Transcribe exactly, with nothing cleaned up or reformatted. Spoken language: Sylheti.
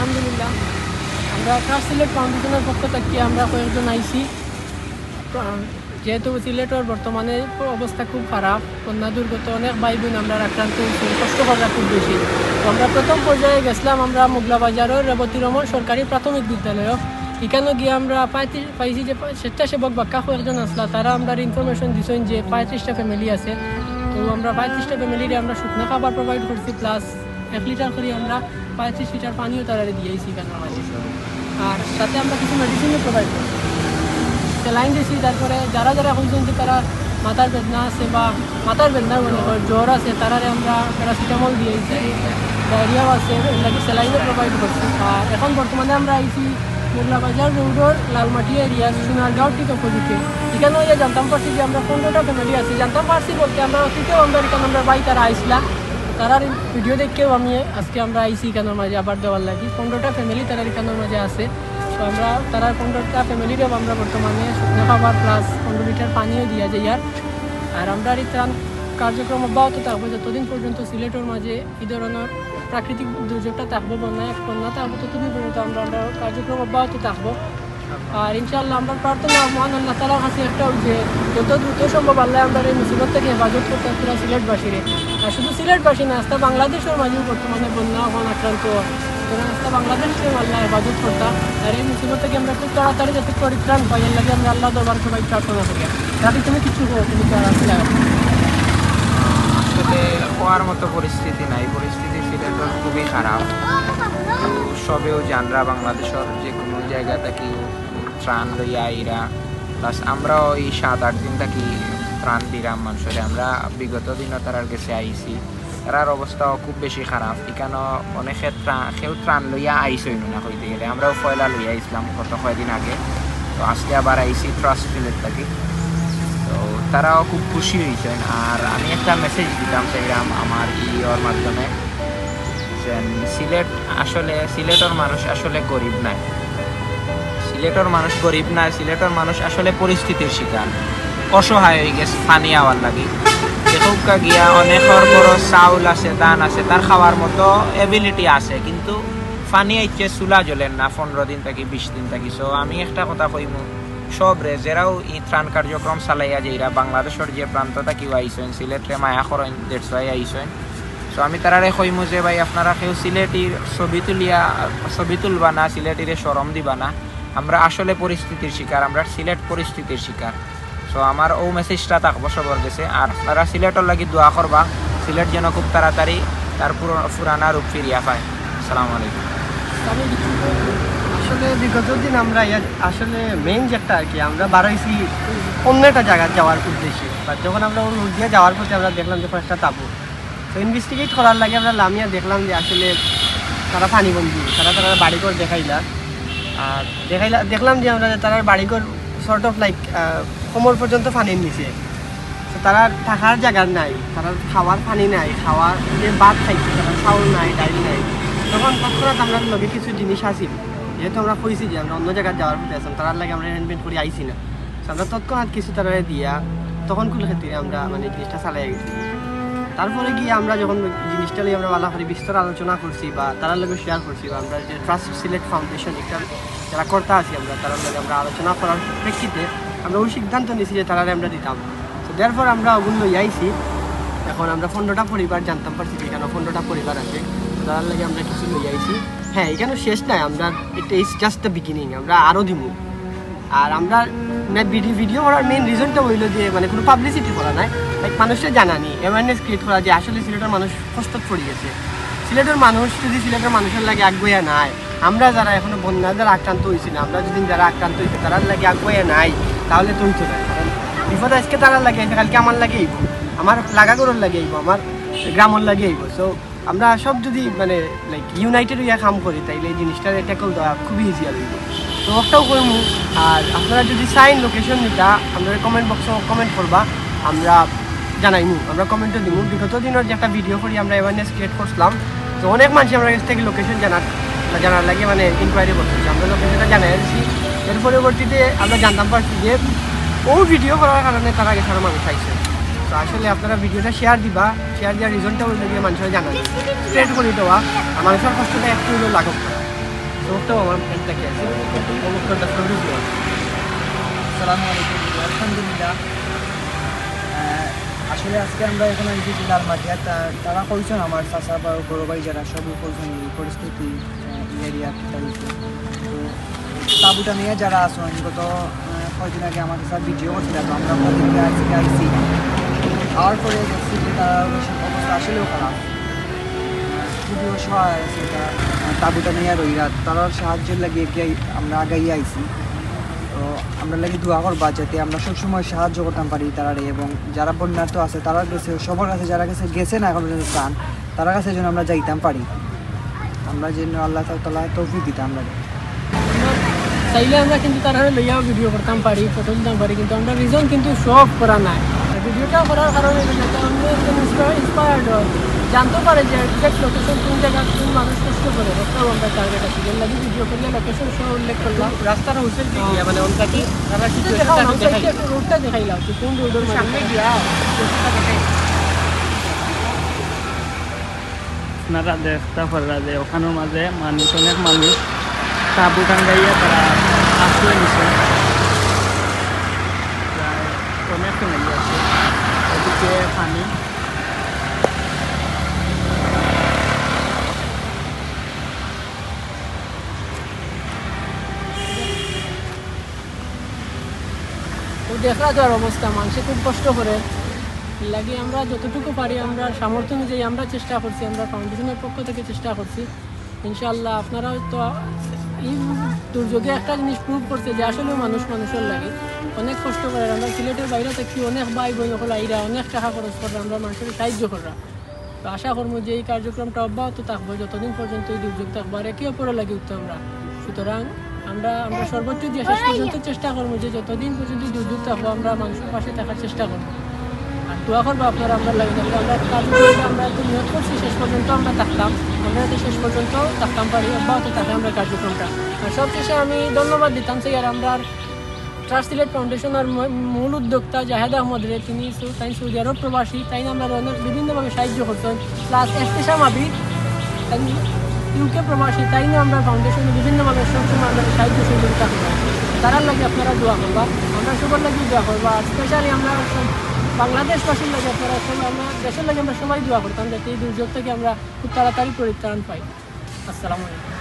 আলহামদুলিল্লাহ, আমরা ট্রাস্ট সিলেট ফাউন্ডেশনের পক্ষ থাকি আমরা কয়েকজন আইছি। আহ, যেহেতু সিলেটর বর্তমানে অবস্থা খুব খারাপ, বন্যা দুর্গত অনেক ভাই বোন আমরা আক্রান্ত হয়েছি, কষ্ট করা খুব বেশি। তো আমরা প্রথম পর্যায়ে গেছিলাম আমরা মোগলা বাজারের রেবতী রমন সরকারি প্রাথমিক বিদ্যালয়ে। এখানে গিয়ে আমরা পাইছি, পাইছি যে স্বেচ্ছাসেবক বাক্কা কয়েকজন আসলা, তারা আমরা ইনফরমেশন দিছেন যে পঁয়ত্রিশটা ফ্যামিলি আছে। তো আমরা পঁয়ত্রিশটা ফ্যামিলিরে আমরা শুকনো খাবার প্রোভাইড করছি, প্লাস এক লিটার করে আমরা পঁয়ত্রিশ লিটার পানিও তারারে দিয়েছি এখানে মাঝে। আর সাথে আমরা কিছু মেডিসিনও প্রোভাইড করছি, স্যালাইন দিছি। তারপরে যারা যারা কইছেন যে তারা মাথার বেদনা আছে বা মাথার বেদনা মনে হয় জ্বর আছে, তারারে আমরা প্যারাসিটামল দিয়েছি, ডায়রিয়াও আছে, এর লাগি স্যালাইনও প্রোভাইড করছি। আর এখন বর্তমানে আমরা আইছি মোগলা বাজার রোডর লালমাটি এরিয়া সোনারগাঁও ঠিক অপোজিটে। এখানে ওই জানতাম পারছি যে আমরা পনেরোটা ফ্যামিলি আছি। জানতাম পারছি বলতে আমরা অতীতেও আমরা এখানে আমরা ভাই তারা আইসলা, তারার ভিডিও দেখেও আমি আজকে আমরা আইছি এখানের মাঝে আবার দেওয়ার লাগি। পনেরোটা ফ্যামিলি তারার এখানের মাঝে আছে। তো আমরা তারার পনেরোটা ফ্যামিলিরেও আমরা বর্তমানে শুকনো খাবার প্লাস পনেরো লিটার পানিও দিয়া যাই। আর আর আমরা এই ত্রাণ কার্যক্রম অব্যাহত থাকবো যতদিন পর্যন্ত সিলেটের মাঝে এই ধরনের প্রাকৃতিক দুর্যোগটা থাকবো, বন্যা বন্যা থাকবো, ততদিন পর্যন্ত আমরা আমরা কার্যক্রম অব্যাহত থাকবো। আর ইনশাআল্লাহ আমরা প্রার্থনা মহান আল্লাহ তাআলার কাছে একটাও যে যত দ্রুত সম্ভব আল্লাহ আমরা এই মুসিবত থেকে হেফাজত করতে পুরা সিলেটবাসীরে। আর শুধু সিলেটবাসী না, আস্তা বাংলাদেশের মাঝেও বর্তমানে বন্যা এখন আক্রান্ত, সুতরাং আস্তা বাংলাদেশের আল্লাহ হেফাজত করতা। আর এই মুসিবত থেকে আমরা খুব তাড়াতাড়ি যাতে পরিত্রাণ পাই, এর লাগি আমরা আল্লাহ দরবার সবাই প্রার্থনা করি। যাতে তুমি কিছু কো, তুমি তো আর আসলে আসলে হওয়ার মতো পরিস্থিতি নাই, পরিস্থিতি সিলেটর খুবই খারাপ। সবেও জানরা বাংলাদেশের যে কোনো জায়গা থাকি ত্রাণ লইয়া আইরা। প্লাস আমরাও এই সাত আট দিন থাকি ত্রাণ দিরাম মানুষরে। আমরা বিগত দিনও তারার গেছে আইছি, তারার অবস্থাও খুব বেশি খারাপ। এখানে অনেকে ত্রাণ, কেউ ত্রাণ লইয়া আইসইন না কইতে গেলে, আমরাও পয়লা লইয়া আইসলাম গত কয়দিন আগে। তো আজকে আবার আইছি ট্রাস্ট সিলেট থাকি। তো তারাও খুব খুশি হয়েছেন। আর আমি একটা মেসেজ দিতাম চাইলাম আমার ইওর মাধ্যমে, যে সিলেট আসলে, সিলেটর মানুষ আসলে গরিব নাই। সিলেটর মানুষ গরিব নাই, সিলেটর মানুষ আসলে পরিস্থিতির শিকার, অসহায় হয়ে গেছে পানি আওয়ার লাগি। দেখুক্কা গিয়া অনেকর ঘরো চাউল আছে, ধান আছে, তার খাওয়ার মতো এবিলিটি আছে, কিন্তু পানি আইছে, চুলা জ্বলের না পনেরো দিন থাকি, বিশ দিন থাকি। সো আমি একটা কথা কইমু সবরে, যেরাও এই ত্রাণ কার্যক্রম চালাইয়া যেরা বাংলাদেশের যে প্রান্ত থাকি আইসইন, সিলেটরে মায়া করইন, দ্যাটস ওয়াই আইসইন। তো আমি তারারে কইমু যে ভাই, আপনারা কেউ সিলেটির ছবি তুলিয়া, ছবি তুলবা না, সিলেটিরে শরম দিবা না। আমরা আসলে পরিস্থিতির শিকার, আমরা সিলেট পরিস্থিতির শিকার। তো আমার ও মেসেজটা থাকবো সবার গেছে। আর আপনারা সিলেটর লাগি দোয়া করবা, সিলেট যেন খুব তাড়াতাড়ি তার পুরো-, পুরানা রূপ ফিরিয়া পায়। আসসালামু আলাইকুম। আসলে বিগত দিন আমরা ইয়া-, আসলে মেইন যেটা আর কি, আমরা বারোইছি অন্য একটা জায়গা যাওয়ার উদ্দেশ্যে। বাট যখন আমরা ওই রোড দিয়ে যাওয়ার পথে আমরা দেখলাম যে কয়েকটা তাঁবু, তো ইনভেস্টিগেট করার লাগি আমরা লামিয়া দেখলাম যে আসলে তারা পানিবন্দী, তারা তারা বাড়িঘর দেখাইলা। আর দেখাইলা, দেখলাম যে আমরা তারা বাড়িঘর সর্ট অফ লাইক কোমর পর্যন্ত পানির নিচে। তো তারা থাকার জায়গা নাই, তারা খাওয়ার পানি নাই, খাওয়ার যে ভাত খাইছে, তারা চাউল নাই, ডাইল নাই। তখন তৎক্ষণাৎ আমরা লগে কিছু জিনিস আছিল, যেহেতু আমরা কইছি যে আমরা অন্য জায়গায় যাওয়ার পথে আছি, তারার লাগি আমরা অ্যারেঞ্জমেন্ট করি আইছি না। তো আমরা তৎক্ষণাৎ কিছু তারারে দিয়া তখন কুল খাতিরে আমরা মানে জিনিসটা চালাই গেছি। তারপরে গিয়ে আমরা যখন জিনিসটা নিয়ে আমরা ভালো করে বিস্তর আলোচনা করছি বা তারার লগে শেয়ার করছি বা আমরা যে ট্রাস্ট সিলেট ফাউন্ডেশন একটা যারা কর্তা আছি আমরা, তারার লগে আমরা আলোচনা করার প্রেক্ষিতে আমরা ওই সিদ্ধান্ত নিছি যে তারারে আমরা দিতাম। তো দেওয়ার পর আমরা ওগুন লই আইছি। এখন আমরা পনেরোটা পরিবার জানতাম পারছি যে এখানে পনেরোটা পরিবার আছে, তো তারার লগে আমরা কিছু লই আইছি। হ্যাঁ, এখানে শেষ নাই, আমরা, it is just the beginning, আমরা আরও দিমু। আর আমরা ভিডিও ভিডিও করার মেইন রিজনটা হইলো যে মানে কোনো পাবলিসিটি করা নাই, লাইক মানুষকে জানানি, অ্যাওয়ারনেস ক্রিয়েট করা যে আসলে সিলেটের মানুষ কষ্টত পড়ি গেছে। সিলেটের মানুষ যদি সিলেটের মানুষের লাগি আগুয়া নাই, আমরা যারা এখনো বন্যা যারা আক্রান্ত হয়েছি না, আমরা যদি যারা আক্রান্ত হয়েছি তারার লাগি আগুয়া নাই, তাহলে তো হইতো না। কারণ বিপদ আজকে তারার লাগি আছে, কালকে আমার লাগি আইব, আমার লাগা ঘরর লাগি আইব, আমার গ্রামর লাগি আইব। সো আমরা সব যদি মানে লাইক ইউনাইটেড হইয়া কাম করি, তাইলে এই জিনিসটারে ট্যাকল দেওয়া খুবই ইজিয়ার হইব। তো ওটাও করমু। আর আপনারা যদি চাইন লোকেশন নিতা, আপনারা কমেন্ট বক্সে কমেন্ট করবা, আমরা জানাইমু, আমরা কমেন্টও দিমু। বিগত দিনের যে একটা ভিডিও করি আমরা অ্যাওয়ারনেস ক্রিয়েট করছিলাম, তো অনেক মানুষ আমার কাছ থেকে লোকেশন জানার জানার লাগি মানে ইনকোয়ারি করতেছে, আমরা লোকেশনটা জানাই দিছি। এর পরবর্তীতে আমরা জানতাম পারছি যে ও ভিডিও করার কারণে তারা গেছে আরও মানুষ আইছে। তো আসলে আপনারা ভিডিওটা শেয়ার দিবা, শেয়ার দেওয়ার রিজনটা হইলো গিয়ে মানুষের জানানি, স্প্রেড করে দেওয়া, আর মানুষের কষ্টটা একটু হইলেও লাঘব করা। লোকটাও আমার ফ্রেন্ড থাকে আছে, ও লোকটার কাছে আমি বুঝলাম। আসসালামু আলাইকুম, আলহামদুলিল্লাহ। আহ, আসলে আজকে আমরা এখন আইছি যে লালমাটিয়া, তা-, তারা কইছেন, আমার চাচা বা বড় ভাই যারা, সবই কইছেন এই পরিস্থিতি, আহ, এই এরিয়া কিতা হইছে। তো তাবুটা নিয়ে যারা আছেন, গত, আহ, কয়দিন আগে আমার কাছে ভিডিও করছিলাম, তো আমরা ওখান থেকে আজকে আইছি। আওয়ার পরে দেখছি যে তারা অবস্থা আসলেও খারাপ। খুবই অসহায় আছে এটা। তাবুটা নিয়ে আর ওইরা তারার সাহায্যের লাগি এগিয়ে আই-, আমরা আগাইয়া আইছি। তো আমরা লাগি দোয়া করবা যাতে আমরা সবসময় সাহায্য করতাম পারি তারারে, এবং যারা বন্যার্ত আছে তারার কাছে, সবার কাছে, যারা কাছে গেছে না এখন পর্যন্ত ত্রাণ, তারার কাছে যেন আমরা যাইতাম পারি, আমরা যেন আল্লাহ তাআলা তৌফিক দিতাম আমরা। চাইলে আমরা কিন্তু তারারে লইয়াও ভিডিও করতাম পারি, ফটো দিতাম পারি, কিন্তু আমরা রিজন কিন্তু শো অফ করা নাই। আর ভিডিওটা করার কারণে কিন্তু একটা অন্য একজন ইন্সপায়ার্ড হয়, জানতে পারে যে এক্সাক্ট লোকেশন কোন জায়গা, কোন মানুষ কষ্ট করে, ওটাও আমরা টার্গেট আছে। যেন লাগি ভিডিও করলে লোকেশন সহ উল্লেখ করলাম। রাস্তাটা হোটেল দিয়ে গিয়া, মানে, ওখান থেকে তারা একটু সিচুয়েশনটা দেখাও না, আমি দেখাই। সাইডে একটু রোডটা দেখাইলাম, যে কোন রোডের সামনে গিয়া সিচুয়েশনটা দেখাই। আপনারা দেখতা পাররা যে ওখানোর মাঝে মানুষ, অনেক মানুষ তাবু টাঙ্গাইয়া তারা আশ্রয় নিছে। প্রায় অনেক ফ্যামিলি আছে। এদিকে পানি। তো দেখরা তো আর অবস্থা, মানুষে খুব কষ্ট করে। এর লাগি আমরা যতটুকু পারি, আমরা সামর্থ্য অনুযায়ী আমরা চেষ্টা করছি, আমরা ফাউন্ডেশনের পক্ষ থেকে চেষ্টা করছি। ইনশাআল্লাহ আপনারাও তো এই দুর্যোগে একটা জিনিস প্রুভ করছে যে আসলে মানুষ মানুষের লাগে অনেক কষ্ট করে। আমরা সিলেটের বাইরে থাকি, অনেক ভাই বোন হকল আইরা, অনেক টাকা খরচ কররা, আমরা মানুষের সাহায্য কররা। তো আশা করবো যে এই কার্যক্রমটা অব্যাহত থাকবো যতদিন পর্যন্ত এই দুর্যোগ থাকবো, আর একে অপরের লাগি উঠতে আমরা। সুতরাং আমরা, আমরা সর্বোচ্চ দিয়ে শেষ পর্যন্ত চেষ্টা করবো যে যতদিন পর্যন্ত এই দুর্যোগ থাকবো, আমরা মানুষের পাশে থাকার চেষ্টা করবো। আর দোয়া করবো আপনারা আমরার লাগি, যাতে আমরা কার্যক্রমটা আমরা এত নিয়ত করছি, শেষ পর্যন্ত আমরা থাকতাম, আমরা যাতে শেষ পর্যন্ত থাকতাম পারি, অব্যাহত থাকে আমরা কার্যক্রমটা। আর সবশেষে আমি ধন্যবাদ দিতাম চাই আর আমরার ট্রাস্ট সিলেট ফাউন্ডেশন আর ম-, মূল উদ্যোক্তা জাহেদ আহমদ রে, তিনি সৌ-, তাই সৌদি আরব প্রবাসী, তাই আমরা অনেক বিভিন্নভাবে সাহায্য করছেন। প্লাস এস্তেশাম আবিদ, তাই ইউকে প্রবাসী, তাই আমরা ফাউন্ডেশনে বিভিন্নভাবে সবসময় আমরা সাহায্য সহযোগিতা করি। তারার লাগি আপনারা দোয়া করবা, আমরা সবার লাগি দোয়া করবা। আর স্পেশালি আমরা সব বাংলাদেশবাসীর লাগি, আপনারা সব, আমরা দেশের লাগি আমরা সবাই দোয়া করতাম, যাতে এই দুর্যোগ থেকে আমরা খুব তাড়াতাড়ি পরিত্রাণ পাই। আসসালামু আলাইকুম।